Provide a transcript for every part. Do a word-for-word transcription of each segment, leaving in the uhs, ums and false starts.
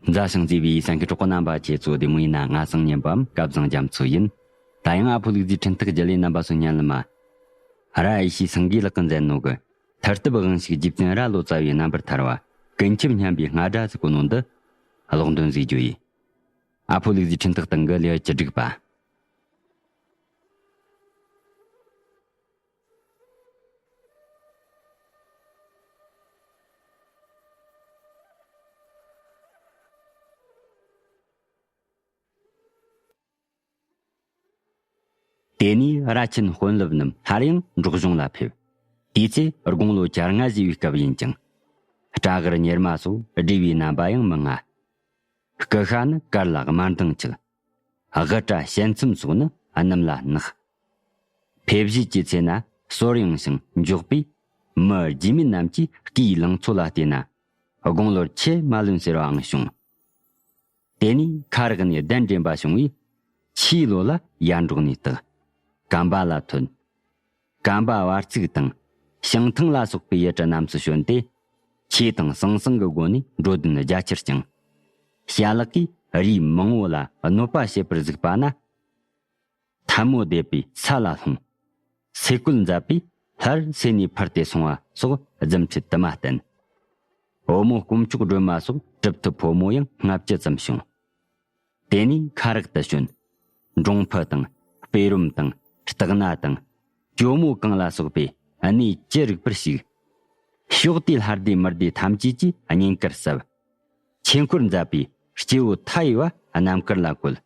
མཛའ་ཞིང་བརྩེ་བའི་སེམས་ཀྱི་གྲོགས་པོ་རྣམ་པ། ཁྱེད་ཚོ་བདེ་མོ་ཡིན་ན། ང་སང་ཉན་པའམ་སྐལ་བཟང་རྒྱ་མཚོ་ཡིན། ད་ཡང་ཨ་ཕོ་ལུག་རྫིའི་འཕྲིན་ཐག་བརྒྱུད་ལས་རྣམ་པ་ཚོ་སྙན་ལ་མ། ར་ཨེ་ཤི་སེང་གེ་ལགས་ཀྱིས་མཛད་ནོ་གི་ཐར་ཐབས་དབང་ཕྱུག་རྗེ་བཙུན་རྭ་ལོ་ཙཱ་བའི་རྣམ་པར་ཐར་བ་ཀུན་ཁྱབ་སྙན་པའི་རྔ་སྒྲ་ཟེར་གོ་ནོ་འདི་ཀློག་འདོན་ཟིག་རྒྱུ་ཡིན། ཨ་ཕོ་ལུག་རྫིའི་འཕྲིན་ཐག་སྟེང་གི་ལེའུ་བཅུ་དྲུག་པ། དེ་ནས་རྭ་ཆེན་དཔོན་སློབ་རྣམས་སླར་ཡང་འབྲོག་གཞུང་ལ་ཕེབས། དེའི་ཚེ་དགུང་ལོ་གྱ་ལྔ་བཞེས་པའི་སྐབས་ཡིན་ཅིང་། སྤྲ་གར་གཉེར་མ་སོགས་སྦྲེལ་བའི་རྣམ་པ་ཡང་མི་མངའ། སྐུ་ཤ་ནི་དཀར་ལ་དམར་མདངས་ཆགས། དབུ་སྐྲ་ཞལ་མཚམས་སོགས་ནི་སྣུམ་ལ་གནག། ཕེབས་བཞེས་ཀྱི་ཚེ་ན་གསོལ་ཡངས་ཤིང་མགྱོགས་པས། མི་རྒྱུས་མེད་རྣམས་ཀྱིས་སྐུའི་ལང་ཚོ་ལ་བལྟས་ན་དགུང་ལོར་ཆེས་མ་ལོན་ཟེར་བའང་བྱུང་། དེ་ནས་ཁ་རག་ནས་གདན་འདྲེན་པ་བྱུང་བས། ཆུའི་ལོ་ལ་ཡར་འབྲོག་ནས་བཏགས། གམ་པ་ལ་ཐོན། གམ་པ་བར་ཚིགས་དང་བྱང་ཐང་ལ་སོགས་པའི་ཡུལ་གྲུ་རྣམས་སུ་བྱོན་ཏེ། ཆོས་དང་ཟང་ཟིང་གི་སྒོ་ནས་འགྲོ་དོན་རྒྱ་ཆེར་བསྐྱངས། ཞལ་ལག་གིས་རིགས་མང་བོ་ལ་གནོད་པ་བྱེད་པར་གཟིགས་པ་ན། ཐལ་མོ་སྡེབ་པས་ས་ལ་ལྷུང་། སེ་བཀོལ་མཛད་པས་སླར་སེ་ནས་འཕུར་ཏེ་སོང་བ་སོགས་རྫུ་འཕྲུལ་དུ་མ་བསྟན། བུ་མོ་དཀོན་མཆོག་སྒྲོལ་མ་སོགས་གྲུབ་ཐོབ་ཕོ་མོ་ཡང་ལྔ་བཅུ་ཙམ་བྱུང་། དེ་ནས་ཁ་རག་ཏུ་བྱོན། འབྲོང་ཕུ་དང་སྤེ་རོམ་དང་སྟག་སྣ་དང་ཇོ་མོ་གང་ལ་སོགས་པས་གནས་ཅི་རིགས་པར་བཞུགས། ཕྱོགས་དེའི་ལྷ་སྡེ་མི་སྡེ་ཐམས་ཅད་ཀྱིས་བསྙེན་བཀུར་ཟབ། ཆོས་འཁོར་མཛད་པས་སྐྱེ་བོ་མཐའ་ཡས་པ་རྣམ་དཀར་ལ་བཀོད།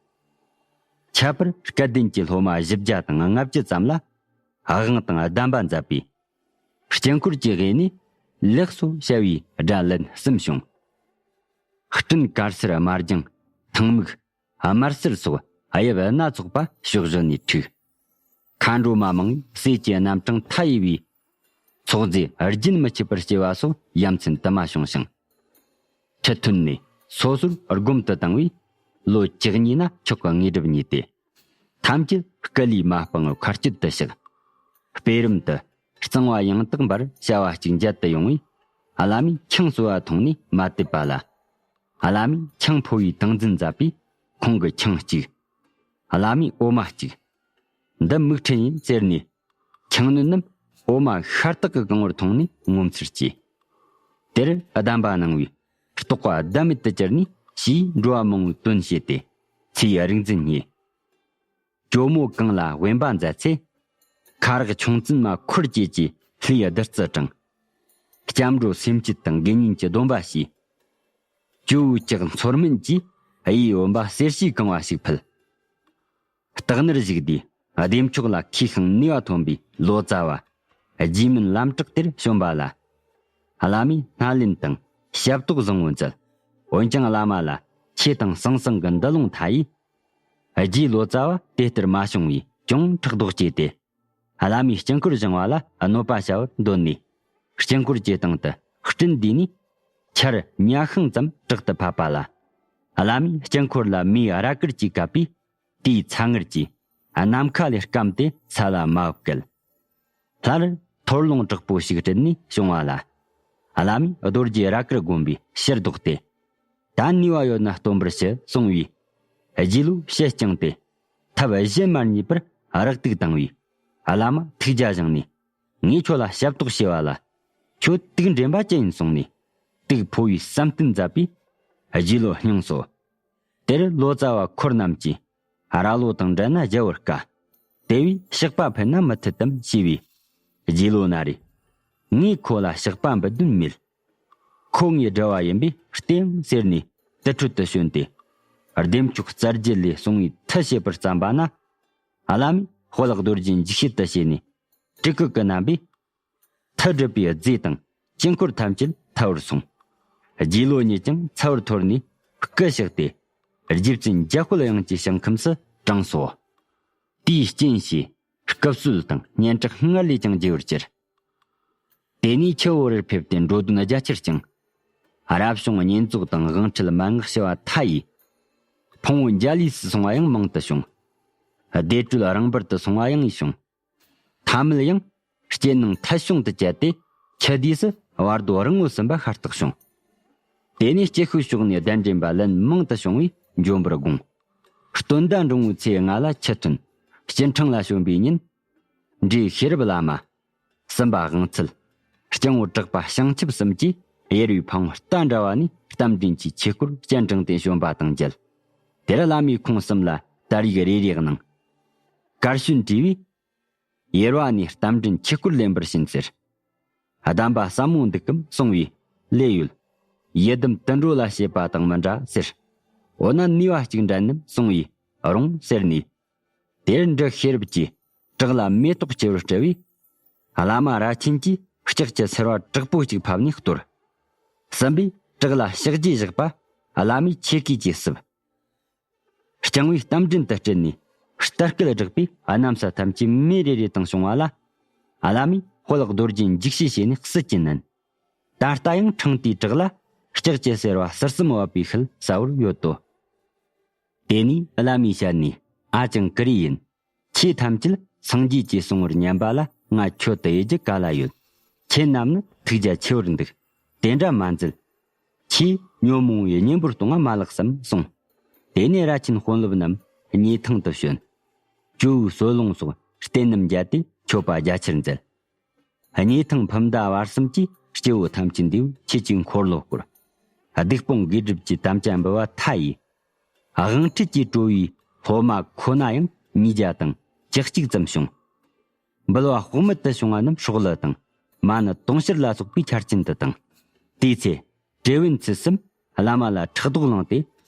ཁྱད་པར་སྐལ་ལྡན་གྱི་སློབ་མ་བཞི་བརྒྱ་དང་ལྔ་བཅུ་ཙམ་ལ་དབང་དང་གདམས་པ་མཛད་པས། དཀྱིལ་འཁོར་གྱི་དབུས་ནས་ལེགས་སོ་བྱ་བའི་སྒྲ་ལན་གསུམ་བྱུང་། སྤྲིན་དཀར་སེར་དམར་ལྗང་ཐང་མིག་དམར་སེར་སོགས་དབྱིབས་སྣ་ཚོགས་པ་ཕྱོགས་བཞི་ནས་འཁྲིགས། མཁའ་འགྲོ་མ་མང་བོས་ཟས་ཀྱི་རྣམ་གྲངས་མཐའ་ཡས་པའི་ཚོགས་རྫས་རྒྱུན་མི་འཆད་པར་སྐྱེ་བ་སོགས་ཡ་མཚན་དུ་མ་བྱུང་ཞིང་། ཁྲི་ཐོན་ནས་སོ་སོར་སྒོམ་དུ་བཏང་བས། ལོ་བཅུ་གཉིས་ན་མཆོག་གི་དངོས་གྲུབ་བརྙེས་ཏེ། ཐམས་ཅད་སྐུ་ལུས་མ་སྤངས་མཁའ་སྤྱོད་དུ་གཤེགས། སྤེ་རུམ་དུ་གཙང་བ་ཡང་དག་འབར་བྱ་བ་གཅིག་མཇལ་དུ་ཡོང་བས། བླ་མས་ཆང་གསོལ་བ་འཐུང་ནས་མ་དད་པ་ལ། བླ་མས་ཆང་ཕོ་བའི་ཏིང་འཛིན་མཛད་པས། ཁོང་གིས་ཆང་གཅིག། བླ་མས་འོ་མ་གཅིག། འདི་མིག་ཁྲིད་ཡིན་ཟེར་ནས། ཆང་སྣོད་རྣམས་འོ་མ་ཤ་སྟག་གི་གང་བོར་འཐུང་ནས་ངོ་མཚར་སྐྱེས། དེར་གདམས་པ་གནང་བས། རྟོགས་པ་ཟླ་མེད་དུ་གྱུར་ནས་ཞེས་འགྲོ་བ་མང་བོའི་དོན་བྱས་ཏེ། ཚེའི་རིག་འཛིན་བརྙེས། ཇོ་མོ་གང་ལ་དབེན་པ་མཛད་ཚེ། ཁ་རག་ཆུང་བཙུན་མ་འཁོར་བཅས་ཀྱིས་ལྷའི་བདུད་རྩི་དྲངས། སྐྱབས་འགྲོ་སེམས་བསྐྱེད་དང་དགེ་བསྙེན་གྱི་སྡོམ་པ་བྱས། ཇོ་བོའི་ལྕགས་མཚོར་སྨན་གྱིས་གཡས་བུམ་པ་གསེར་ཞུན་གང་བ་ཞིག་ཕུལ། སྟག་སྣར་བཞུགས་དུས་བདེ་མཆོག་ལ་མཁས་ཤིང་ནུས་པ་ཐོན་པའི་ལོ་ཙཱ་བ་རྗེ་མིན་ལམ་གྲགས་དེར་བྱོན་པ་ལ། བླ་མས་སྣེ་ལེན་དང་ཞབས་ཏོག་བཟང་བོ་མཛད། འོན་ཀྱང་བླ་མ་ལ་ཆོས་དང་ཟང་ཟིང་གི་འདུ་ལོང་མཐའ་ཡས། རྗེ་ལོ་ཙཱ་བ་དེ་ལྟར་མ་བྱུང་བས་ཅུང་ཕྲག་དོག་སྐྱེས་ཏེ། བླ་མའི་དཀྱིལ་འཁོར་བཞེངས་པ་ལ་གནོད་པ་བྱ་བར་འདོད་ནས། དཀྱིལ་འཁོར་གྱི་སྟེང་དུ་སྤྲིན་བསྡུས་ནས། ཆར་ཉ་ཤིང་ཙམ་དྲག་ཏུ་ཕབ་པ་ལ། བླ་མའི་དཀྱིལ་འཁོར་ལ་མེའི་ར་དཀར་གྱིས་བཀབ་པས། དེའི་ཚ་ངར་གྱིས་ནམ་མཁའ་ལས་སྐམ་སྟེ་ས་ལ་མ་བབས་སྐད། སླར་འཐོར་རླུང་དྲག་པོ་ཞིག་དཀྲིས་ནས་བྱུང་བ་ལ། བླ་མས་རྡོ་རྗེ་ར་དཀར་བསྒོམས་པའི་ཕྱིར་ལྡོག་སྟེ། ད་ནུས་པ་ཡོད་ན་སྟོན་པར་ཞུ་གསུངས་པས། རྗེ་ལོས་ཞལ་བརྐྱངས་ཏེ། ཐབས་གཞན་མ་རྙེད་པར་རེག་དུག་བཏང་བས། བླ་མ་ཐུགས་རྒྱ་བཞེངས་ནས། ངས་ཁྱོད་ལ་ཞབས་ཏོག་བྱས་པ་ལ། ཁྱོད་དུག་འདྲེན་པ་ཅི་ཡིན་གསུངས་ནས། དུག་ཕོག་པའི་བསམ་གཏན་མཛད་པས། རྗེ་ལོ་སྙིང་གསོ། དེར་ལོ་ཙཱ་བ་འཁོར་རྣམས་ཀྱིས་རྭ་ལོ་དང་འབྲལ་ན་རྒྱལ་བར་དཀའ། དེ་བས་ཕྱག་པ་ཕུལ་ན་མི་འཐད་དམ་ཞེས་པས། རྗེ་ལོ་ན་རེ། ངས་ཁོ་ལ་ཕྱག་པ་འབུལ་དོན་མེད། ཁོ་ངའི་དགྲ་བ་ཡིན་པས་བསྟེན་ཟེར་ནས་དུར་ཁྲོད་དུ་བྱོན་ཏེ། བདེ་མཆོག་རྩ་རྒྱུད་ལས་གསུང་བའི་མཐུ་བྱེད་པར་བརྩམས་པ་ན། བླ་མས་དཔལ་རྡོ་རྗེ་འཇིགས་བྱེད་དུ་བྱས་ནས། གྲི་གུག་གི་རྣམ་པས། མཐུ་སྒྲུབ་པའི་རྫས་དང་དཀྱིལ་འཁོར་ཐམས་ཅད་ཐལ་བར་སོང་། རྗེ་ལོ་ཉིད་ཀྱང་ཚ་བར་འཐོར་ནས་སྐུ་གཤེགས་ཏེ། རྗེ་བཙུན་འཇམ་དཔལ་དབྱངས་ཀྱི་ཞིང་ཁམས་སུ་དྲངས་སོ། དེའི་རྐྱེན་གྱིས་སྐུ་གསོད་དང་སྙན་གྲགས་སྔར་ལས་ཀྱང་རྒྱས་པར་གྱུར། དེ་ནས་ཆུ་བོ་རིར་ཕེབས་ཏེ་འགྲོ་དོན་རྒྱ་ཆེར་བསྐྱངས། རབ་བྱུང་བསྙེན་རྫོགས་དང་དབང་ཁྲིད་མན་ངག་བྱ་བ་མཐའ་ཡས། ཕུང་པོ་འཇའ་ལུས་སུ་སོང་བ་ཡང་མང་དུ་བྱུང་། བདེ་དྲོད་རིང་འབུར་དུ་སོང་བ་ཡང་བྱུང་། ཐ་མལ་ཡང་རྐྱེན་ནང་ཐལ་བྱུང་དུ་བཅད་དེ། ཆུ་དུས་སུ་བར་དོ་རིང་ངོ་ཟིན་པ་ཤ་སྟག་བྱུང་། དེ་ནས་སྐྱེ་ཤུལ་ཕྱོགས་ནས་གདན་འདྲེན་པ་ལན་མང་དུ་བྱུང་བས་འབྱོན་པར་དགོངས། སྟོན་ཟླ་འབྲིང་བོའི་ཚེས་ལྔ་ལ་ཆུ་ཐོན། སྐྱི་འཕྲེང་ལ་བྱོན་པའི་ཉིན། འབྲས་ཤེས་རབ་བླ་མ། སུམ་པ་དབང་ཚད། སྐྱེ་བོ་གྲགས་པ་བྱང་ཆུབ་གསུམ་གྱིས་ཡེར་བའི་ཕ་བོང་རྟ་འདྲ་བ་ནས་རྟ་མགྲིན་གྱི་ཆོས་སྐོར་སྤྱན་དྲངས་ཏེ་བྱོན་པ་དང་མཇལ། དེར་བླ་མས་ཁོང་གསུམ་ལ་དར་ཡིག་རེ་རེ་གནང་། དཀར་ཤོད་བྲིས་པས། ཡེར་བ་ནས་རྟ་མགྲིན་ཆོས་སྐོར་ལེན་པར་ཕྱིན་ཟེར། གདམས་པ་ཟབ་མོ་འདུག་གམ་གསུང་བས། ལོས་ཡོད། ཡི་དམ་དུད་འགྲོ་ལ་བྱེད་པ་དང་མི་འདྲ་ཟེར། འོ་ན་ནུས་པ་གཅིག་འདྲ་ནམ་གསུང་བས། རུང་ཟེར་ནས། དེར་འབྲི་ཤེས་རབ་ཀྱིས་བྲག་ལ་མེ་ཏོག་ཆེ་བར་སྤྲུལ་བས། བླ་མ་རྭ་ཆེན་གྱིས་ལྕགས་ཀྱི་སེར་བ་དྲག་པོ་གཅིག་ཕབ་ནས་གཏོར། སུམ་པས་བྲག་ལ་ཕྱག་རྗེས་བཞག་པ། བླ་མས་ཆེ་གེས་ཀྱིས་བསུབ། རྐྱང་བས་རྟ་མགྲིན་དུ་སྤྲུལ་ནས་རྟ་སྐད་བསྒྲགས་པས་གནམ་ས་ཐམས་ཅད་མེ་རེ་རེ་དང་བྱུང་བ་ལ། བླ་མས་དཔལ་རྡོ་རྗེ་འཇིགས་བྱེད་བྱས་ནས་སྲིད་ཀྱི་མནན། ད་ལྟ་ཡང་ཕྲེང་དེའི་བྲག་ལ་ལྕགས་ཀྱི་སེར་བ་ཟུར་གསུམ་བབས་པའི་ཤུལ་གསལ་བོར་ཡོད་དོ། དེ་ནས་བླ་མའི་ཞལ་ནས། ཨ་ཅང་ཀུ་རེ་ཡིན། ཁྱེད་ཐམས་ཅད་སངས་རྒྱས་ཀྱིས་གསུང་བར་ཉན་པ་ལ་ང་མཆོད་དུ་ཡེ་རྒྱུ་ག་ལ་ཡོད། ཁྱེད་རྣམས་ནི་ཐུགས་རྒྱ་ཆེ་བར་འདུག། དེ་འདྲ་མ་མཛད། ཁྱེད་ཉོན་མོངས་པའི་གཉེན་པོར་གཏོང་བ་མ་ལགས་སམ་གསུངས། དེ་ནས་རྭ་ཆེན་དཔོན་སློབ་རྣམས་སྙེ་ཐང་དུ་བྱོན། ཇོ་བོའི་གསོལ་ལུང་སོགས་རྟེན་རྣམས་མཇལ་ཏེ་མཆོད་པ་རྒྱ་ཆེར་མཛད། སྙེ་ཐང་ཕུ་མདའ་བར་གསུམ་གྱི་སྐྱེ་བོ་ཐམས་ཅད་འདིའུ་ཁྱེད་ཀྱི་འཁོར་ལོ་བསྐོར། སྡིག་སྤོང་དགེ་སྒྲུབ་ཀྱི་དམ་བཅའ་འབུལ་བ་མཐའ་ཡས། དབང་ཁྲིད་ཀྱི་སྤྲོ་བའི་སློབ་མ་ཁོ་ན་ཡང་ཉིས་བརྒྱ་དང་བཅུ་གཅིག་ཙམ་བྱུང་། འབུལ་བ་དཔག་མེད་དུ་བྱུང་བ་རྣམས་སྲོག་བླུ་དང་། མ་ཎི་དུང་ཕྱུར་ལ་སོགས་པའི་ཆར་ཆེན་དུ་བཏང་། དེའི་ཚེ། ཏྲེ་བན་ཚུལ་གསུམ་བླ་མ་ལ་ཕྲག་དོག་བསླངས་ཏེ།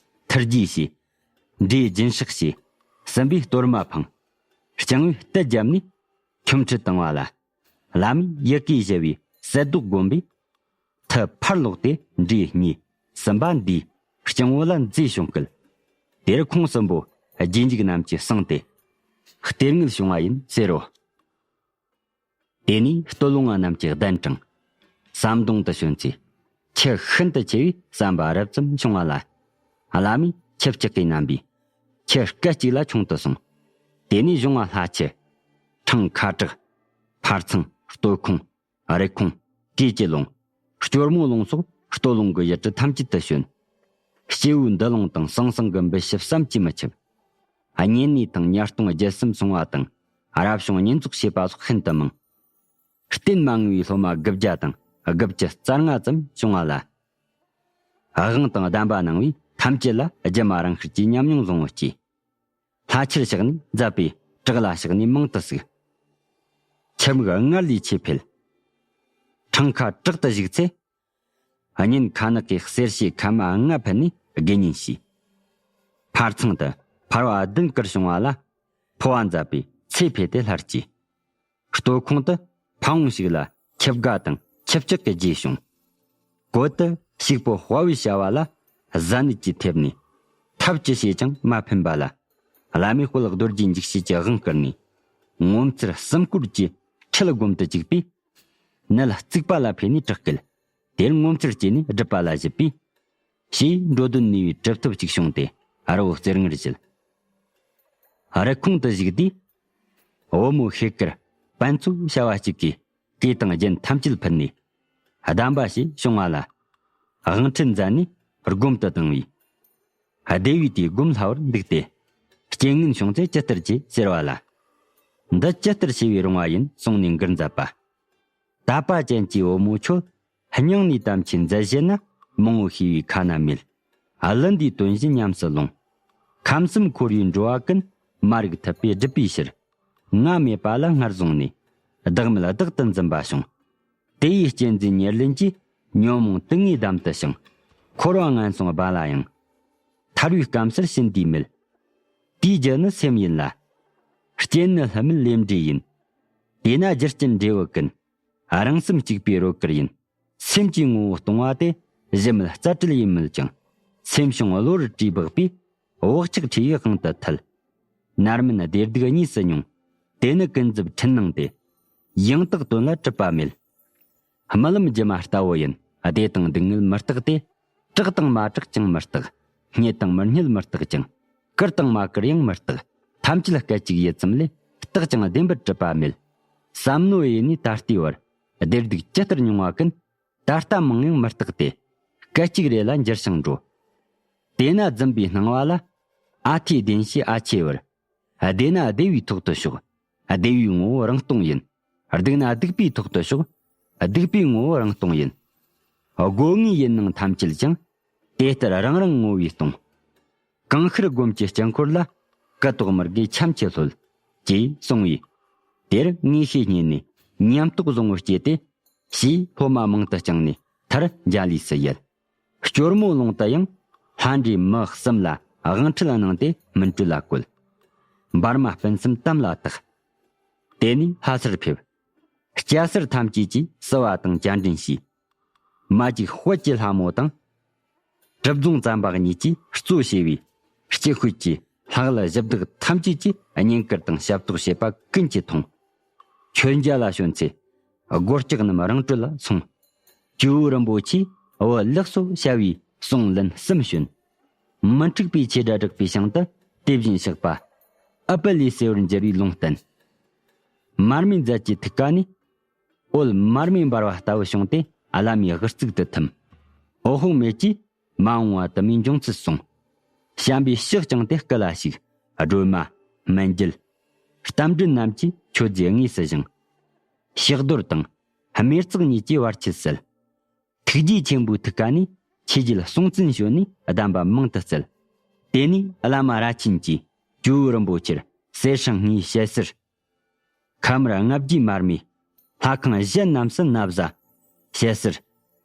ཐུར་རྗེས་བྱས། འདྲེ་སྦྱིན་སྲེག་བྱས། སུམ་པས་གཏོར་མ་འཕངས། རྐྱང་བས་གཏད་བརྒྱབ་ནས་ཁྱུམ་ཁྲུད་བཏང་བ་ལ། བླ་མས་ཡི་གེ་བཞི་བའི་གསལ་མདོག་བསྒོམས་པས། མཐུ་ཕར་ལོག་སྟེ་འདྲེ་གཉིས་སུམ་པ་འདིས་རྐྱང་བོ་ལ་མཛེས་བྱུང་སྐད། དེར་ཁོང་གསུམ་པོ་རྗེས་འཇུག་རྣམས་ཀྱིས་གསངས་ཏེ། གཏེར་དངུལ་བྱུང་བ་ཡིན་ཟེར་རོ། དེ་ནས་སྟོད་ལུང་བ་རྣམས་ཀྱིས་གདན་དྲངས། ཟམ་གདོང་དུ་བྱོན་ཚེ། ཁྱི་ཤིན་ཏུ་ཆེ་བས་ཟམ་པ་རབ་ཙམ་བྱུང་བ་ལ། བླ་མས་ཁྱི་བཅག་གིས་མནན་པས། ཁྱི་སྐད་ཅིག་ལ་ཆུང་དུ་སོང་། དེ་ནས་གཞུང་བ་ལྷ་ཁྱི། ཁྲང་ཁ་བྲག། འཕར་ཚང་། སྟོད་ཁོང་། རི་ཁོང་། གོས་ཀྱི་ལུང་། སྐྱོར་མོ་ལུང་སོགས་སྟོད་ལུང་གི་ཡུལ་གྲུ་ཐམས་ཅད་དུ་བྱོན། སྐྱེ་བོའི་འདུ་ལོང་དང་ཟང་ཟིང་གི་འབུ་ཞི་བསམ་གྱིས་མི་ཁྱབ། གཉན་ནད་དང་ཉ་སྟོང་བརྒྱད་གསུམ་སོང་བ་དང་རབ་བྱུང་གཉེན་ཚོགས་བྱེད་པ་སོགས་ཤིན་ཏུ་མང་། རྟེན་མ་ངེས་པའི་སློབ་མ་དགུ་བརྒྱ་དང་དགུ་བཅུ་རྩ་ལྔ་ཙམ་བྱུང་བ་ལ། དབང་དང་གདམས་པ་གནང་བས་ཐམས་ཅད་ལ་སྒྱུ་མ་རང་ཤར་གྱི་ཉམས་མྱོང་བཟང་བོ་སྐྱེས། ལྷ་ཆེར་གཤེགས་ནས་མཛད་པས་བྲག་ལ་གཤེགས་ནས་མང་དུ་བསུས། ཁྱིམ་གྱི་སྔར་ལས་ཆེས་འཕེལ། ཁྲང་ཁ་བྲག་ཏུ་བཞུགས་ཚེ། གཉེན་ཁ་ནག་གིས་གསེར་ཕྱེ་ཁལ་མ་ལྔ་ཕུལ་ནས་དགེ་བསྙེན་བྱས། འཕར་ཚང་དུ་འཕར་བ་བདུན་བསྐུར་བྱུང་བ་ལ། འཕོ་བ་མཛད་པས་ཚེ་འཕེལ་ཏེ་སླར་སྐྱེས། སྟོད་ཁོང་དུ་ཕ་བོང་ཞིག་ལ་ཁྱི་དགའ་དང་ཁྱི་བཅག་གི་རྗེས་བྱུང་། གོད་དུ་ཕྱུག་པོ་དཔའ་བོའི་བྱ་བ་ལ་གཟའ་ནད་ཀྱིས་ཐེབས་ནས་ཐབས་ཅི་བྱས་ཀྱང་མ་ཕན་པ་ལ། བླ་མས་དཔལ་རྡོ་རྗེ་འཇིགས་བྱེད་ཀྱི་དབང་བསྐུར་ནས། ངོ་མཚར་གསུམ་བསྐོར་གྱི་ཁྲིད་སྒོམ་དུ་བཅུག་པས། ནད་རྩིག་པ་ལ་ཕེབས་ནས་དྲག་སྐད། དེར་ངོ་མཚར་སྐྱེས་ནས་སྒྲུབ་པ་ལ་བཞུད་པས། ཞེས་འགྲོ་དོན་ནུས་པའི་གྲུབ་ཐོབ་ཅིག་བྱུང་སྟེ་རི་བོ་རྩེ་ལྔར་བཞུད། རི་ཁོང་དུ་བཞུགས་དུས། བུ་མོ་ཤེལ་དཀར་པན་ཚོ་བྱ་བ་གཅིག་གིས་གོས་དང་རྒྱན་ཐམས་ཅད་ཕུལ་ནས། གདམས་པ་ཞེས་བྱུང་བ་ལ། དབང་ཁྲིད་མཛད་ནས་སྒོམ་དུ་བཏང་བས། སྡེ་བས་དེའི་སྒོམ་ལྷ་བར་འདུག་སྟེ། རྐྱེན་ངན་བྱུང་ཚེ་ཇི་ལྟར་བྱེད་ཟེར་བ་ལ། འདི་ཇི་ལྟར་བྱས་པས་རུང་བ་ཡིན་གསུངས་ནས་མགུར་མཛད་པ། དད་པ་ཅན་གྱི་བུ་མོ་ཁྱོད། སྙིང་ནས་དམ་ཆོས་མཛད་བཞེད་ན། མང་བོ་ཤེས་པའི་ཁ་ན་མེད། གླུ་འདིའི་དོན་བཞིན་ཉམས་སུ་ལོངས། ཁམས་གསུམ་འཁོར་བའི་འགྲོ་བ་ཀུན། མ་རིག་ཐུབ་པས་སྒྲུབ་པའི་ཕྱིར། ང་མེད་པ་ལ་སྔར་བཟུང་ནས། བདག་མེད་བདག་ཏུ་འཛིན་པ་བྱུང་། དེ་ཡི་གཅེས་འཛིན་ཉེར་ལེན་གྱིས། ཉོན་མོངས་དུག་ལྔའི་འདམ་དུ་བྱིང་། འཁོར་བ་ངན་སོང་སྦ་ལ་ཡང་། ཐར་བའི་སྐམ་སར་ཕྱིན་དུས་མེད། དེའི་རྒྱུ་ནི་སེམས་ཡིན་ལ། རྐྱེན་ནི་ལྷུ་མེད་ལས་འབྲས་ཡིན། དེས་ན་རྒྱུ་རྐྱེན་འབྲས་བུ་ཀུན། རང་སེམས་གཅིག་པའི་རོལ་གར་ཡིན། སེམས་ཀྱི་ངོ་བོ་སྟོང་བ་དེ། གཞི་མེད་རྩ་བྲལ་ཡིན་མོད་ཀྱང་། སེམས་བྱུང་བློ་རུ་དྲིས་སྦགས་པས། བག་ཆགས་འཁྲི་བའི་དབང་དུ་ཐལ། ནར་མིན་བདེ་སྡུག་གཉིས་སུ་མྱོང་། དེ་ནི་ཀུན་རྫོབ་འཁྲུལ་སྣང་སྟེ། ཡང་དག་དོན་ལ་གྲུབ་པ་མེད། རྨི་ལམ་སྒྱུ་མ་ལྟ་བུ་ཡིན། བདེ་དང་སྡུག་བསྔལ་མི་རྟག་སྟེ། གྲགས་དང་མ་གྲགས་ཀྱང་མི་རྟག། རྙེད་དང་མི་རྙེད་མི་རྟག་ཅིང་། བཀུར་དང་མ་བཀུར་ཡང་མི་རྟག། ཐམས་ཅད་སྐད་ཅིག་ཡིད་ཙམ་ལས། རྟག་ཅིང་བདེན་པར་གྲུབ་པ་མེད། བསམ་མནོ་ཡེ་ནས་ད་ལྟའི་བར། བདེ་སྡུག་ཇི་ལྟར་མྱོང་བ་ཀུན། ད་ལྟ་མང་ཡང་མི་རྟག་སྟེ། སྐད་ཅིག་རེ་ལ་འགྱུར་ཞིང་འགྲོ། དེ་ན་རྫུན་པའི་སྣང་བ་ལ། ཨ་ཐེ་བདེན་བྱེད་ཨ་ཆེ་བར། བདེ་ན་བདེ་བའི་ཐོག་ཏུ་ཞོག། བདེ་བའི་ངོ་བོ་རང་སྟོང་ཡིན། སྡིག་ན་སྡིག་པའི་ཐོག་ཏུ་ཞོག། སྡིག་པའི་ངོ་བོ་རང་སྟོང་ཡིན། སྒོ་ལྔའི་ཡིན་ནང་ཐམས་ཅད་ཀྱང་། དེ་ལྟར་རང་རང་ངོ་བོས་སྟོང་། གང་ཤར་སྒོམ་གྱི་དཀྱིལ་འཁོར་ལ། ཀུ་ཏོག་མི་དགེ་འཆམ་གྱི་ལྷོད། ཅེས་གསུངས་པས། དེར་ངེས་ཤེས་རྙེད་ནས་ཉམས་རྟོགས་བཟང་བོ་སྐྱེས་ཏེ། ཞེས་སློབ་མ་མང་དུ་བསྐྱངས་ནས་མཐར་འཇའ་ལུས་སུ་ཡལ། སྐྱོར་མོ་ལུང་དུ་ཡང་ལྷ་འདྲེ་མི་གསུམ་ལ་དབང་ཁྲིད་གནང་སྟེ་སྨིན་གྲོལ་ལ་བཀོད། འབར་མ་སྤུན་གསུམ་དམ་ལ་བཏགས། དེ་ནས་ལྷ་སར་ཕེབས། སྐྱ་སེར་ཐམས་ཅད་ཀྱིས་བསུ་བ་དང་བཅར་འདྲེན་བྱས། མ་གཅིག་དཔལ་གྱི་ལྷ་མོ་དང་། གྲུབ་རྫོང་ཙམ་པ་གཉིས་ཀྱིས་གཙོ་བྱས་པའི་སྤྱི་ཤོད་ཀྱི་ལྷ་གླུ་གཞི་བདག་ཐམས་ཅད་ཀྱིས་བསྙེན་བཀུར་དང་ཞབས་ཏོག་བྱེད་པ་ཀུན་གྱིས་མཐོང་། མཆོད་མཇལ་ལ་བྱོན་ཚེ། སྒོ་ལྕགས་རྣམས་རང་གྲོལ་ལ་སོང་། ཇོ་བོ་རིན་པོ་ཆེས་བོད་ལེགས་སོ་བྱ་བའི་གསུང་ལན་གསུམ་བྱོན། མི་འཁྲུགས་པའི་ཆོས་སྒྲ་བསྒྲགས་པའི་ཞིང་དུ་དེ་བཞིན་གཤེགས་པ། ཨུཏྤལ་ལས་གསལ་བར་འགྱུར་བའི་ལུང་བསྟན། མར་མེ་མཛད་ཀྱི་ཐུགས་ཀ་ནས། འོད་མར་མེ་འབར་བ་ལྟ་བུ་བྱུང་སྟེ་བླ་མའི་དབུ་གཙུག་ཏུ་ཐིམ། འོད་དཔག་མེད་ཀྱིས་མ་འོངས་པ་དུ་མའི་འབྱུང་ཚུལ་གསུངས། བྱམས་པའི་ཕྱག་བརྐྱངས་ཏེ་སྐུ་ལ་ཞུགས། སྒྲོལ་མ། སྨན་རྒྱལ། རྟ་མགྲིན་རྣམས་ཀྱིས་མཆོད་རྫས་དངོས་སུ་བཞེངས། ཕྱག་རྡོར་དང་། སྨེ་བརྩེགས་གཉིས་ཀྱིས་བར་ཆད་སེལ། ཐུགས་རྗེ་ཆེན་པོའི་ཐུགས་ཀ་ནས་ཆོས་བརྒྱད་སྲོང་བཙན་བྱོན་ནས་གདམས་པ་མང་དུ་སྩལ། དེ་ནས་བླ་མ་ར་ཆེན་གྱིས་ཇོ་བོ་རིན་པོ་ཆེར་གསེར་སྲང་ལྔའི་ཞལ་ཟུར། ཁ་དམར་ལྔ་བརྒྱའི་མར་མེ། ལྷ་ཁང་གཞན་རྣམས་སུ་ན་བཟའ། ཞལ་ཟུར།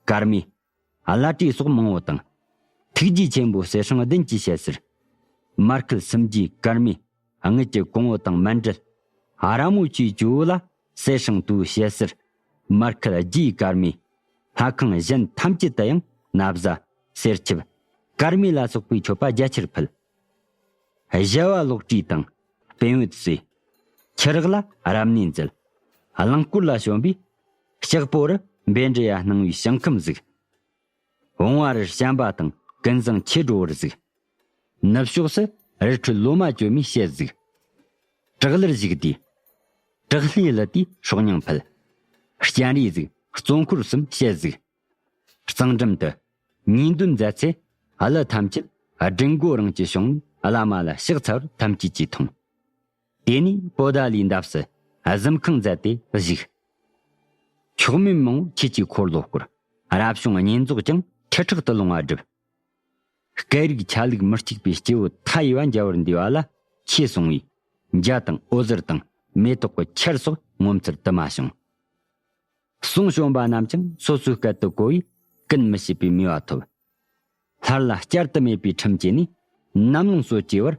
དཀར་མེ། བླ་བྲེ་སོགས་མང་བོ་དང་། ཐུགས་རྗེ་ཆེན་པོ་གསེར་སྲང་བདུན་གྱི་ཞལ་ཟུར། མར་ཁུ་སུམ་བརྒྱའི་དཀར་མེ། དངུལ་གྱི་གོང་བུ་དང་མཎྜལ། ར་མོ་ཆེའི་ཇོ་བོ་ལ་གསེར་སྲང་དུ་ཞལ་ཟུར། མར་ཁུ་བརྒྱའི་དཀར་མེ། ལྷ་ཁང་གཞན་ཐམས་ཅད་དུ་ཡང་ན་བཟའ། གསེར་ཆིབས། དཀར་མེ་ལ་སོགས་པའི་མཆོད་པ་རྒྱ་ཆེར་ཕུལ། གཞལ་བ་ལོགས་བྲིས་དང་སྤེན་འོད་གསོས། ཁྱི་རག་ལ་རབ་གནས་མཛད། གླིང་སྐོར་ལ་བྱོན་པས། ལྕགས་པོ་རུ་བཻ་ཌཱུརྱ་སྣང་བའི་ཞིང་ཁམས་གཟིགས། བུང་བ་རུ་བྱམས་པ་དང་ཀུན་བཟང་མཆེད་གྲོལ་བར་གཟིགས། ནུབ་ཕྱོགས་སུ་རི་ཁྲོད་ལོ་མ་གྱོན་མའི་ཞལ་གཟིགས། བྲག་ལར་བཞུགས་དུས། བྲག་ལྷའི་གླུ་དེའི་སྲོག་སྙིང་ཕུལ། སྤྱན་རས་གཟིགས་གཙོ་འཁོར་གསུམ་ཞལ་གཟིགས། གཙང་འགྲམ་དུ། ཉེས་འདོན་མཛད་ཚེ། གླུ་ཐམས་ཅད་སྦྲུལ་མགོ་རིང་གྱི་གཞུང་བླ་མ་ལ་ཕྱག་འཚལ་བར་ཐམས་ཅད་ཀྱིས་མཐོང་། དེ་ནས་པོ་ཏཱ་ལའི་འདབས་སུ་གཟིམ་ཁང་མཛད་དེ་བཞུགས། མཆོག་དམན་མང་བོ་ཆོས་ཀྱི་འཁོར་ལོ་བསྐོར། རབ་བྱུང་བསྙེན་རྫོགས་ཀྱང་ཁྲི་ཕྲག་ཏུ་ལོང་བ་བསྒྲུབས། སྐད་རིགས་ཆ་ལུགས་མི་གཅིག་པའི་སྐྱེ་བོ་མཐའ་ཡས་པ་མཇལ་བར་འདུས་པ་ལ་ཆོས་གསུང་བས། འཇའ་དང་འོད་ཟེར་དང་མེ་ཏོག་གི་ཆར་སོགས་ངོ་མཚར་དུ་མ་བྱུང་། གསུང་བྱོན་པ་རྣམས་ཀྱང་སོ་སོའི་སྐད་དུ་གོ་བས་ཀུན་མི་ཤེས་པའི་མོས་པ་ཐོབ། སླར་ལ་བསྐྱར་དུ་མེད་པའི་ཁྲིམས་བཅས་ནས་ནམ་ལངས་སོ་སྐྱེ་བར་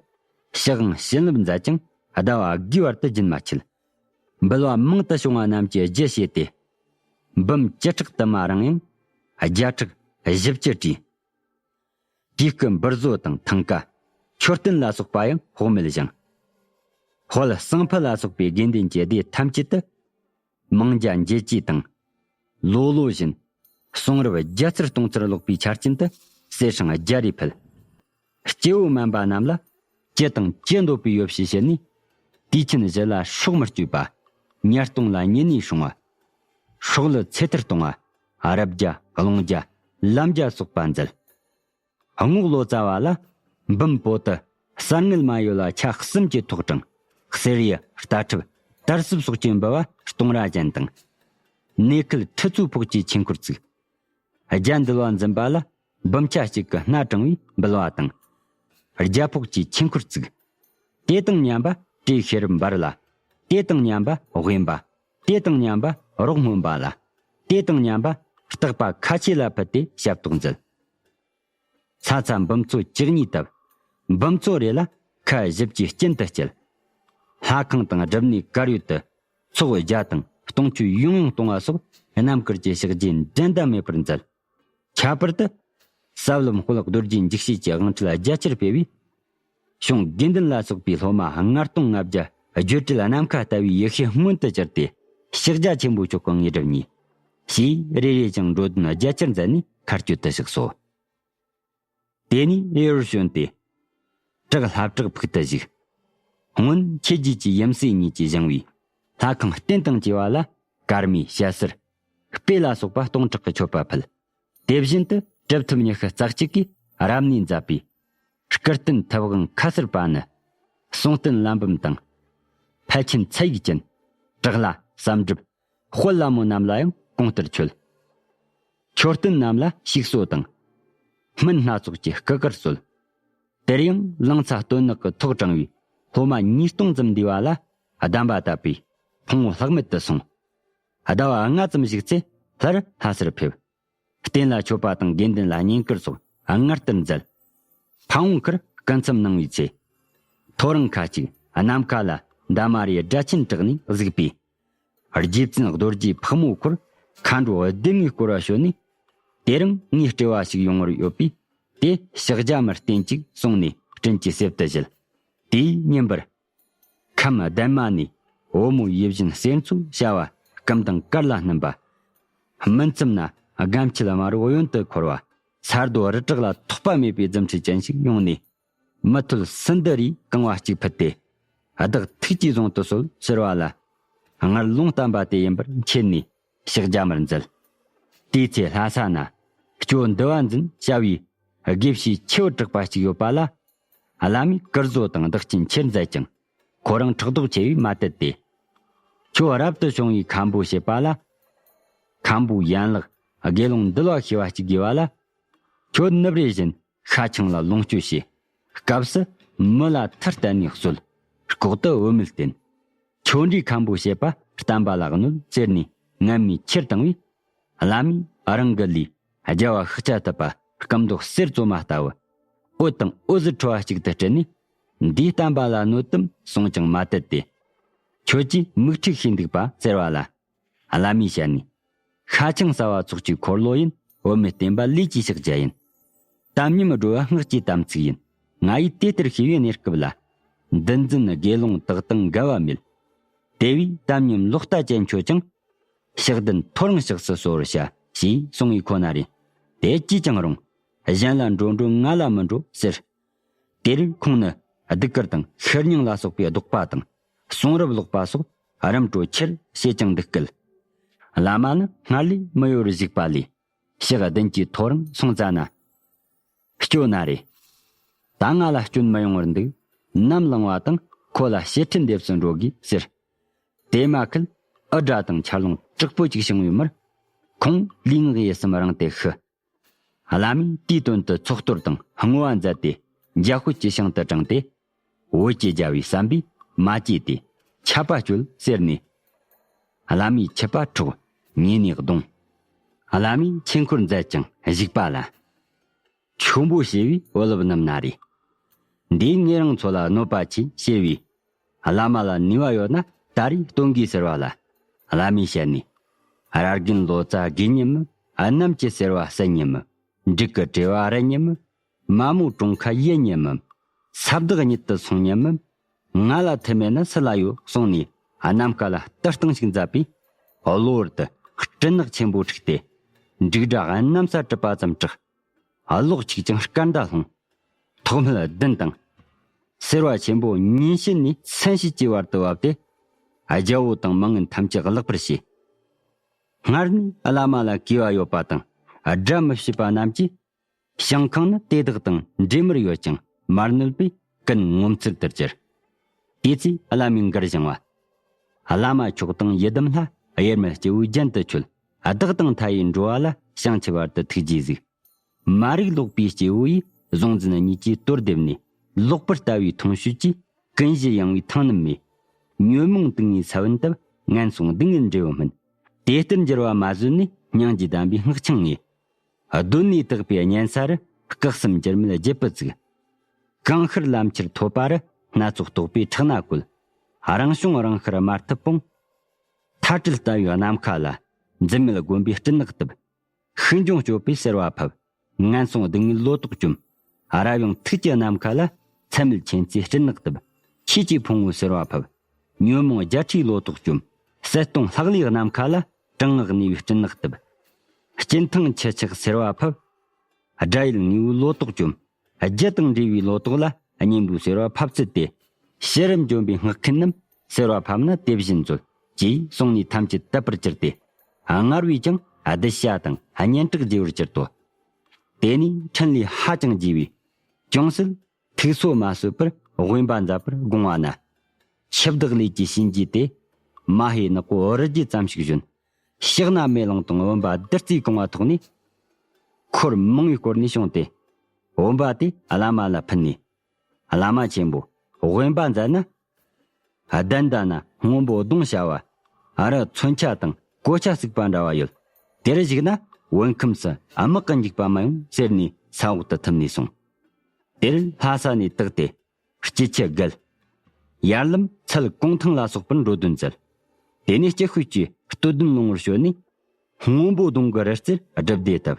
ཕྱག་དབང་བྱིན་རླབས་མཛད་ཅིང་ཟླ་བ་དགུའི་བར་དུ་རྒྱུན་མ་ཆད། འབུལ་བ་མང་དུ་བྱུང་བ་རྣམས་ཀྱི་རྒྱུ་བྱས་ཏེ། འབུམ་བཅུ་ཕྲག་དུ་མ་རིང་ཡང་བརྒྱ་ཕྲག་བཞི་བཅུ་བྲིས། དུས་སྐུ་འབུལ་བཟོ་དང་ཐང་ཀ། མཆོད་རྟེན་ལ་སོགས་པ་ཡང་བོགས་མེད་བཞེངས། དཔལ་གསང་ཕུ་ལ་སོགས་པའི་དགེ་འདུན་གྱི་སྡེ་ཐམས་ཅད་དུ། མང་ཇ་འཇལ་བྱེད་དང་། ལོ་ལོ་བཞིན། གསུང་རབ་བརྒྱ་ཚར་སྟོང་ཚར་ཀློག་པའི་ཆ་རྐྱེན་དུ་གསེར་སྲང་བརྒྱ་རེ་ཕུལ། སྐྱེ་བོ་དམན་པ་རྣམས་ལ་ཅི་དང་ཅི་འདོད་པའི་ཡོ་བྱད་བྱིན་ནས། དུས་ཆེན་བཞི་ལ་སྲོག་མི་གཅོད་པ། ཉ་སྟོང་ལ་ཉེ་གནས་སྲུང་བ། སྲོག་བླུ་ཚེ་ཐར་གཏོང་བ། རབ་བརྒྱ་རླུང་བརྒྱ་ལམ་བརྒྱ་སོགས་པ་མཛད། རྔོག་ལོ་ཙཱ་བ་ལ་འབུམ་པོ་ཏི་གསར་རྔུལ་མ་ཡོ་ལ་ཆ་གསུམ་གྱི་ཐོག་དྲངས། གསེར་གཡུ་རྟ་ཁྲབ་དར་ཟབ་སོགས་ཀྱི་འབུལ་བ་སྟོང་ར་ཅན་དང་། གནས་ཁུལ་ཁྲི་ཚོའི་ཕོགས་ཀྱི་ཆོས་འཁོར་བཙུགས། རྒྱ་འདུལ་བ་འཛིན་པ་ལ་འབུམ་ཆ་གཅིག་གི་སྣ་དྲངས་པའི་འབུལ་བ་དང་། རྒྱ་ཕོགས་ཀྱི་ཆོས་འཁོར་བཙུགས། དེ་དང་མཉམ་པ་བྲེ་ཤེས་རབ་འབར་ལ། དེ་དང་མཉམ་པ་དབེན་པ། དེ་དང་མཉམ་པ་རོགས་སྨོན་པ་ལ། དེ་དང་མཉམ་པ་སྟག་པ་ཁ་ཆེ་ལ་ཕུལ་ཏེ་ཞབས་ཏོག་མཛད། ཚ་ཚ་འབུམ་ཚོ་བཅུ་གཉིས་བཏབ། འབུམ་ཚོ་རེ་ལ་ཁལ་བཞི་བཅུའི་སྐྱིན་དུ་བསྐྱལ། ལྷ་ཁང་དང་སྒྲུབ་གནས་གར་ཡོད་དུ་ཚོགས་བརྒྱ་དང་སྟོང་མཆོད་ཡང་ཡང་གཏོང་བ་སོགས་རྣམ་དཀར་གྱི་ཕྱག་རྗེས་འགྲན་ཟླ་མེད་པར་མཛད། ཁྱད་པར་དུ་ཟབ་ལམ་དཔལ་རྡོ་རྗེ་འཇིགས་བྱེད་ཀྱི་དབང་ཁྲིད་རྒྱ་ཆེར་སྤེལ་བས། གཞུང་དགེ་འདུན་ལ་སོགས་པའི་སློབ་མ་ལྔ་སྟོང་ལྔ་བརྒྱ་སྦྱོར་སྒྲོལ་ནམ་མཁའ་ལྟ་བུའི་ཡེ་ཤེས་མངོན་དུ་གྱུར་ཏེ་ཕྱག་རྒྱ་ཆེན་པོ་མཆོག་གི་དངོས་གྲུབ་བརྙེས། ཞེས་རེ་རེ་ཅིང་འགྲོ་དོན་རྒྱ་ཆེར་མཛད་ནས་མཁའ་སྤྱོད་དུ་གཤེགས་སོ། དེ་ནས་གཡས་པར་བྱོན་ཏེ། བྲག་ལྷ་བྲག་ཕུག་ཏུ་བཞུགས། སྔོན་ཆོས་བརྒྱུད་ཀྱི་ཡུམ་སྲས་གཉིས་ཀྱིས་བཞེངས་པའི་ལྷ་ཁང་རྟེན་དང་བཅས་པ་ལ་དཀར་མེ་ཞལ་ཟུར། སྤོས་ལ་སོགས་པ་སྟོང་ཕྲག་གི་མཆོད་པ་ཕུལ། དེ་བཞིན་དུ་ གྲུབ་ཐོབ་ཉི་ཤུ་རྩ་གཅིག་གིས་རབ་གནས་མཛད་པའི་སྐུ་རྟེན་ཐུབ་དབང་ཁ་གསལ་པ་ནི། གསུང་རྟེན་བླ་འབུམ་དང་། ཕལ་ཆེན་ཚད་ཡིག་ཅན། བྲག་ལྷ་བསམ་གྲུབ། དཔལ་ལྷ་མོ་རྣམས་ལ་ཡང་གོང་ལྟར་མཆོད། མཆོད་རྟེན་རྣམས་ལ་ཞིག་གསོ་དང་། སྨན་སྣ་ཚོགས་ཀྱི་སྐུ་དཀར་གསོལ། དེར་ཡང་ལང་ཚ་སྟོད་ནག་གི་ཐོག་དྲངས་པའི་སློབ་མ་ཉིས་སྟོང་ཙམ་འདུས་པ་ལ་གདམས་པ་བཏབ་པས་ཕུང་པོ་ལྷག་མེད་དུ་སོང་། ཟླ་བ་ལྔ་ཙམ་བཞུགས་ཚེ་སླར་ལྷ་སར་ཕེབས། རྟེན་ལ་མཆོད་པ་དང་དགེ་འདུན་ལ་བསྙེན་བཀུར་སོགས་སྔར་ལྟར་མཛད། ཕ་བོང་ཁུར་སྐུ་མཚམས་གནང་བའི་ཚེ། ཐོ་རངས་ཁ་ཅིག་ནམ་མཁའ་ལ་འདབ་མ་རེ་སྒྲ་ཆེན་གྲགས་ནས་གཟིགས་པས། རྗེ་བཙུན་རྡོ་རྗེ་ཕག་མོ་འཁོར་མཁའ་འགྲོ་ལྡེ་མིག་བསྐོར་བ་ཞོན་ནས། དེ་རིང་ངའི་སྤྲེལ་བ་ཞིག་ཡོང་བར་ཡོད་པས། དེ་ཕྱག་རྒྱ་མར་བསྟན་ཅིག་གསུངས་ནས་སྤྲིན་གྱི་གསེབ་ཏུ་བཞུད། དེའི་ཉིན་པར། ཁམས་ལྡན་མ་ནས་བུ་མོ་ཡིད་བཞིན་གསེར་མཚོའི་བྱ་བ་སྐུ་མདུན་དཀར་ལ་སྣུན་པ། སྨིན་མཚམས་ན་སྒམ་ཆུ་དམར་པོ་གཡོན་དུ་འཁོར་བ། ས་རྡོ་རི་བྲག་ལ་ཐོགས་པ་མེད་པའི་རྫུ་འཕྲུལ་ཅན་ཞིག་ཡོང་ནས། མུ་ཐུད་སུན་དི་རིའི་རྐང་བ་གཅིག་ཕུད་དེ། བདག་ཐུགས་ཀྱིས་བཟུང་དུ་གསོལ་ཟེར་བ་ལ། སྔར་ལུང་བསྟན་པ་དེ་ཡིན་པར་མཁྱེན་ནས་ཕྱག་རྒྱ་མར་མཛད། དེའི་ཚེ་ལྷ་ས་ན་ཇོ་འདུལ་བ་འཛིན་བྱ་བའི་དགེ་བཤེས་ཆེ་བར་གྲགས་པ་ཅིག་ཡོད་པ་ལ། བླ་མས་བཀུར་བཟོ་དང་བདག་རྐྱེན་ཆེར་མཛད་ཅིང་། ཁོ་རང་ཕྲག་དོག་ཆེ་བས་མ་དད་དེ། ཁྱོད་རབ་ཏུ་བྱུང་བའི་མཁན་པོ་ཞེས་པ་ལ། མཁན་པོ་ཡན་ལག་དགེ་སློང་འདུལ་བ་ཤེས་པ་གཅིག་དགོས་པ་ལ། ཁྱོད་ནུབ་རེ་བཞིན་ཤ་ཆང་ལ་ལོངས་སྤྱོད་བྱས། སྐབས་སུ་མི་ལ་ཐུར་གཏད་ནས་གསོད། ལྐོག་ཏུ་བུད་མེད་བསྟེན། ཁྱོད་འདྲའི་མཁན་པོ་ཞེས་པ་བསྟན་པ་ལ་གནོད་ཟེར་ནས་ངན་སྨྲས་ཁྱེར་བཏང་བས། བླ་མས་རང་གི་ལུས་རྒྱལ་བ་ཤཱཀྱ་ཐུབ་པ་སྐུ་མདོག་གསེར་བཙོ་མ་ལྟ་བུ། འོད་དང་འོད་ཟེར་འཕྲོ་བ་གཅིག་ཏུ་སྤྲུལ་ནས། འདིའི་བསྟན་པ་ལ་གནོད་དམ་གསུངས་ཀྱང་མ་དད་དེ། ཁྱོད་ཀྱིས་མིག་འཕྲུལ་ཤེས་འདུག་པ་ཟེར་བ་ལ། བླ་མས་བཤད་ནས། ཤ་ཆང་ཟ་བ་ཚོགས་ཀྱི་འཁོར་ལོ་ཡིན། བུད་མེད་བསྟེན་པ་ལས་ཀྱི་ཕྱག་རྒྱ་ཡིན། དམ་ཉམས་སྒྲོལ་བ་སྔགས་ཀྱི་དམ་ཚིག་ཡིན། ང་ཡིས་དེ་ལྟར་ཤེས་པའི་གནས་སྐབས་ལ། འདུལ་འཛིན་དགེ་སློང་དག་དང་འགལ་བ་མེད། དེ་བས་དམ་ཉམས་ལོག་ལྟ་ཅན་ཁྱོད་ཀྱང་། ཕྱག་ལྡན་ཐོ་རངས་ཕྱག་སུ་གསོལ་བར་བྱ། ཞེས་གསུང་བའི་ཁོ་ན་རེ། དེ་ཅིས་ཀྱང་རུང་། གཞན་ལ་འགྲོ་འགྲོ་ང་ལ་མི་འགྲོ་ཟེར། དེར་ཁོང་ནི་གདུགས་དཀར་དང་ཤེར་སྙིང་ལ་སོགས་པའི་བཟློག་པ་དང་གསུང་རབ་ཀློག་པ་སོགས་རིམ་གྲོ་ཆེར་བྱེད་ཀྱང་འདུག་སྐད། བླ་མ་ནི་སྔར་ལས་མི་གཡོ་བར་བཞུགས་པ་ལས། ཕྱག་ལྡན་གྱི་ཐོ་རངས་སོང་ཙ་ན། སྐྱོ་ན་རེ། ད་ང་ལ་སྐྱོན་མི་ཡོང་བར་འདུག་ནམ་ལངས་པ་དང་ཁོ་ལ་ཞེ་ཁྲེལ་འདེབས་སུ་འགྲོ་དགོས་ཟེར། དེ་མ་ཁུལ་ཨུ་དགྲ་དང་ཆར་རླུང་དྲག་པོ་ཅིག་བྱུང་བའི་མུར། ཁོང་ལུས་ངག་ཡིད་གསུམ་རངས་ཏེ་ཤི། བླ་མས་དེའི་དོན་དུ་ཚོགས་གཏོར་དང་བསྔོ་བ་མཛད་དེ་འཇའ་ཤུལ་གྱི་ཞིང་དུ་དྲངས་ཏེ། བོད་ཀྱི་རྒྱལ་བའི་བསམ་པས་མ་བརྗེད་དེ་ཆད་པ་གཅོད་ཟེར་ནས། བླ་མའི་མཆིལ་པ་འཁྲོག་ཉེ་ནས་གདུང་། བླ་མས་ཆོས་འཁོར་མཛད་ཅིང་བཞུགས་པ་ལ། ཁྱུང་པོ་ཞེས་པའི་བུ་སློབ་རྣམས་ན་རེ། འདིས་ངེད་རང་ཚོ་ལ་གནོད་པ་ཆེ་ཞེས་པས། བླ་མ་ལ་ནུས་པ་ཡོད་ན་ད་རེས་སྟོན་དགོས་ཟེར་བ་ལ། བླ་མས་བཤད་ནས། ར་རྒན་ལོ་ཙཱ་དགོས་མཉམ་མོ། གནམ་གྱི་སེར་བ་བསད་མཉམ་མོ། འབྲུག་གི་བྲེལ་བ་རལ་མཉམ་མོ། མ་མོ་གྲོང་ཁ་ཡལ་མཉམ་མོ། ས་བདག་ཉིད་དུ་སོང་མཉམ་མོ། ང་ལ་ཐུག་མེད་ན་སུ་ལ་ཡོད་གསུངས་ནས་ནམ་མཁའ་ལ་ལྟ་སྟངས་ཤིག་མཛད་པས། གློ་བུར་དུ་སྤྲིན་ནག་ཆེན་པོ་འཁྲིགས་ཏེ། འབྲུག་སྒྲ་གནམ་ས་གྲུབ་པ་ཙམ་གྲགས། གློག་འཁྱུག་ཅིང་སྐར་མདའ་ལྷུང་། ཐོག་མེད་བདུན་དང་། སེར་བ་ཆེན་པོ་ཉིན་བྱེད་ནས་མཚན་བྱེད་ཀྱི་བར་དུ་བབས་ཏེ། རྒྱལ་པོ་དང་མི་ངན་ཐམས་ཅད་བརླག་པར་བྱས། སྔར་ནས་བླ་མ་ལ་གུས་པ་ཡོད་པ་དང་དགྲ་མི་ཕྱེད་པ་རྣམས་ཀྱིས། ཞིང་ཁང་ནི་དེ་དག་དང་འབྲེལ་མར་ཡོད་ཅིང་མར་གནོད་པས་ཀུན་ངོ་མཚར་དུ་གྱུར། དེ་ཚེ་བླ་མའི་མགུར་བཞེངས་པ། བླ་མ་མཆོག་དང་ཡི་དམ་ལྷ། དབྱེར་མེད་སྐྱེ་བོའི་རྒྱན་དུ་མཆོད། བདག་དང་མཐའ་ཡས་འགྲོ་བ་ལ། བྱང་ཆུབ་བར་དུ་ཐུགས་རྗེས་གཟིགས། མ་རིག་ལོག་པའི་སྐྱེ་བོ་ཡིས། གཟུང་འཛིན་གཉིས་ཀྱི་གཏོར་འདེབས་ནས། ལོག་པར་ལྟ་བའི་མཐོང་ཤུལ་གྱིས། ཀུན་གཞི་ཡངས་པའི་ཐང་རྣམས་མེད། ཉོན་མོངས་དུག་ལྔའི་ས་བོན་བཏབ། ངན་སོང་སྡུག་བསྔལ་འབྲས་བུ་སྨིན། དེ་ལྟར་འགྱུར་བ་མ་བཟོད་ནས། སྙིང་རྗེ་ལྡན་པའི་སྔགས་འཆང་ངེས། གདོན་ནས་དག་པའི་གཉན་ས་རུ། སྐུ་གསུམ་འགྱུར་མེད་བརྗིད་པར་བཙུགས། གང་ཤར་ལམ་ཁྱེར་ཐོབ་པ་རུ། སྣ་ཚོགས་རྟོག་པའི་ཁྲག་སྣ་བཀོད། རང་བྱུང་རང་ཤར་དམར་ཐིབས་སྤུངས། མཐའ་བྲལ་ལྟ་བའི་ནམ་མཁའ་ལ། འཛིན་མེད་བསྒོམ་པའི་སྤྲིན་ནག་བཏབ། ཤིན་སྦྱངས་སྤྱོད་པའི་སེར་བ་ཕབ། ངན་སོང་སྡུག་བསྔལ་ལོ་ཏོག་བཅོམ། རབ་ཡངས་ཐུགས་ཀྱི་ནམ་མཁའ་ལ། ཚད་མེད་མཁྱེན་བརྩེའི་སྤྲིན་ནག་བཏབ། ཆོས་ཀྱི་ཕུང་པོའི་སེར་བ་ཕབ། ཉོན་མོངས་རྒྱ་ཁྲིའི་ལོ་ཏོག་བཅོམ། གསལ་སྟོང་ལྷག་ལུས་ནམ་མཁའ་ལ། དྲང་ངེས་གནས་པའི་སྤྲིན་ནག་བཏབ། སྐྱིན་ཐང་ཁྱི་ཆག་སེར་བ་ཕབ། དགྲ་ཡུལ་དངོས་པོའི་ལོ་ཏོག་བཅོམ། རྒྱུ་དང་འབྲས་བུའི་ལོ་ཏོག་ལ། གཉེན་པོའི་སེར་བ་ཕབ་ཚུལ་ཏེ། ཕྱི་རིམ་འཇོམས་པའི་སྔགས་མཁན་རྣམས། སེར་བ་ཕབ་ན་དེ་བཞིན་མཛོད། ཅེས་གསུངས་ནས་ཐམས་ཅད་དག་པར་གྱུར་ཏེ། སྔར་བས་ཀྱང་གདུལ་བྱ་དང་སྙན་གྲགས་རྒྱས་པར་གྱུར་ཏོ། དེ་ནས་འཕྲིན་ལས་ཧ་ཅང་རྒྱས་པས། ཅུང་ཟད་ཐུགས་སོ་མ་བསོད་པར་དབེན་པ་མཛད་པར་དགོངས་པ་ན། འཆི་བདག་ལས་ཀྱི་གཤིན་རྗེ་དེ། མ་ཧེ་ནག་པོ་རི་རྒྱུད་ཙམ་ཞིག་བཞོན། ཕྱག་ན་མེ་ལོང་དང་བུམ་པ་བདུད་རྩིས་གང་བ་ཐོགས་ནས། འཁོར་མང་བའི་སྐོར་ནས་བྱུང་སྟེ། བུམ་པ་དེ་བླ་མ་ལ་ཕུལ་ནས། བླ་མ་ཆེན་པོ། དབེན་པ་མཛད་ན། གདན་ད་ན་སྔོན་པོ་གདོང་བྱ་བ། ཨ་རི་མཚོན་ཆ་དང་གོ་ཆ་བརྩིགས་པ་འདྲ་བ་ཡོད། དེར་བཞུགས་ན་བོད་ཁམས་སུ་དམག་གི་འཇིགས་པ་མ་ཡོང་ཟེར་ནས་ས་འོག་ཏུ་ཐིམ་ནས་སོང་། དེར་ལྷ་ས་ནས་བཏགས་ཏེ། སྐྱིད་ཆུ་བརྒལ། ཡར་ལམ་ཚལ་གུང་ཐང་ལ་སོགས་པར་འགྲོ་དོན་མཛད། དེ་ནས་སྐྱི་ཤོད་ཀྱི་སྟོད་དོན་ལུང་བར་བྱོན་ནས། སྔོན་པོ་གདོང་གི་རི་རྩེར་སྒྲུབ་སྡེ་བཏབ།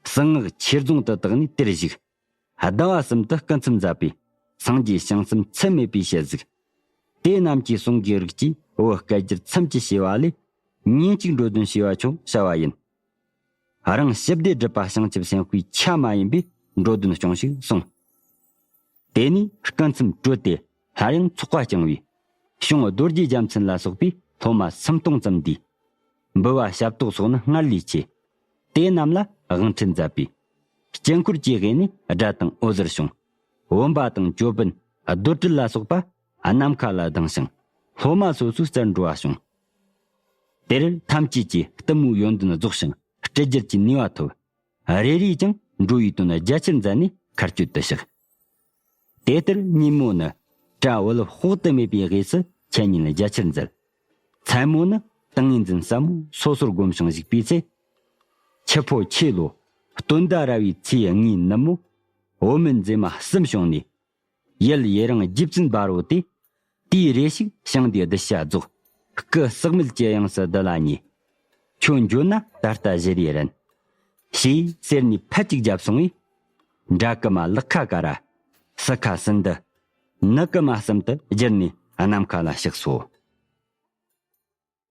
གསང་སྔགས་ཆོས་རྫོང་དུ་བཏགས་ནས་དེར་བཞུགས། ཟླ་བ་གསུམ་དུ་སྐུ་མཚམས་མཛད་པས། སངས་རྒྱས་བྱང་སེམས་ཚད་མེད་པའི་ཞལ་གཟིགས། དེ་རྣམས་ཀྱིས་གསུང་གི་རིགས་ཀྱིས་བོད་སྐད་སྒྱུར་མཚམས་ཀྱི་བྱེ་བ་ལས། ཉིན་གཅིག་འགྲོ་དོན་བྱས་པ་ཆོག་བྱ་བ་ཡིན། རང་ཞི་བདེ་སྒྲུབ་པ་བྱང་ཆུབ་སེམས་དཔའི་ཆ་མ་ཡིན་པས་འགྲོ་དོན་སྐྱོང་ཞིག་གསུངས། དེ་ནས་སྐུ་མཚམས་གྲོལ་ཏེ་སླར་ཡང་ཚོགས་པ་བསྐྱངས་པས། གཞུང་རྡོ་རྗེ་རྒྱལ་མཚན་ལ་སོགས་པའི་སློབ་མ་སུམ་སྟོང་ཙམ་འདུས། འབུལ་བ་ཞབས་ཏོག་སོགས་ནི་སྔར་ལས་ཆེ། དེ་རྣམས་ལ་དབང་ཁྲིད་མཛད་པས། དཀྱིལ་འཁོར་གྱི་དབུས་ནས་སྒྲ་དང་འོད་ཟེར་བྱུང་། བུམ་པ་དང་ཅོད་པན་རྡོར་དྲིལ་ལ་སོགས་པ་ནམ་མཁའ་ལ་ལྡིང་ཞིང་། སློབ་མ་སོ་སོའི་རྩར་འགྲོ་བ་བྱུང་། དེར་ཐམས་ཅད་ཀྱིས་གཏུམ་མོའི་ཡོན་ཏན་རྫོགས་ཤིང་སྤྲུལ་སྒྱུར་གྱི་ནུས་པ་ཐོབ། རེ་རེས་ཀྱང་འགྲོ་བའི་དོན་རྒྱ་ཆེར་མཛད་ནས་མཁའ་སྤྱོད་དུ་གཤེགས། དེ་ལྟར་ཉིན་མོ་ནི་གྲྭ་བུ་ལྷག་ཏུ་མེད་པའི་དབུས་སུ་འཆད་ཉན་རྒྱ་ཆེར་མཛད། མཚན་མོ་ནི་ཏིང་ངེ་འཛིན་ཟབ་མོ་སོ་སོར་བསྒོམ་ཞིང་བཞུགས་པའི་ཚེ། ཆུ་ཕོ་ཆེ་ལོ། སྟོན་ཟླ་ར་བའི་ཚེས་ལྔའི་ནུབ་མོ། འོད་མའི་མཛེས་མ་གསུམ་བྱུང་ནས། ཡུལ་ཡི་རང་རྗེ་བཙུན་འབར་བོ་དེ། དེའི་རེ་ཞིག་ཞིང་འདིའི་གདུལ་བྱ་རྫོགས། སྐུ་ཟག་མེད་ཀྱི་དབྱིངས་སུ་བསྡུ་ལ་ཉེ། ཁྱོད་འབྱོན་ན་ད་ལྟ་གཞི་རེ་རན། ཞེས་ཟེར་ནས་ཕད་ཅིག་བརྒྱབ་སོང་བས། འདྲ་ཀུ་མ་ལག་ཁ་ཀ་ར། སུ་ཁ་སིན་དུ། ནུ་ཀུ་མ་གསུམ་དུ་བསྒྱུར་ནས་ནམ་མཁའ་ལ་གཤེགས་སོ།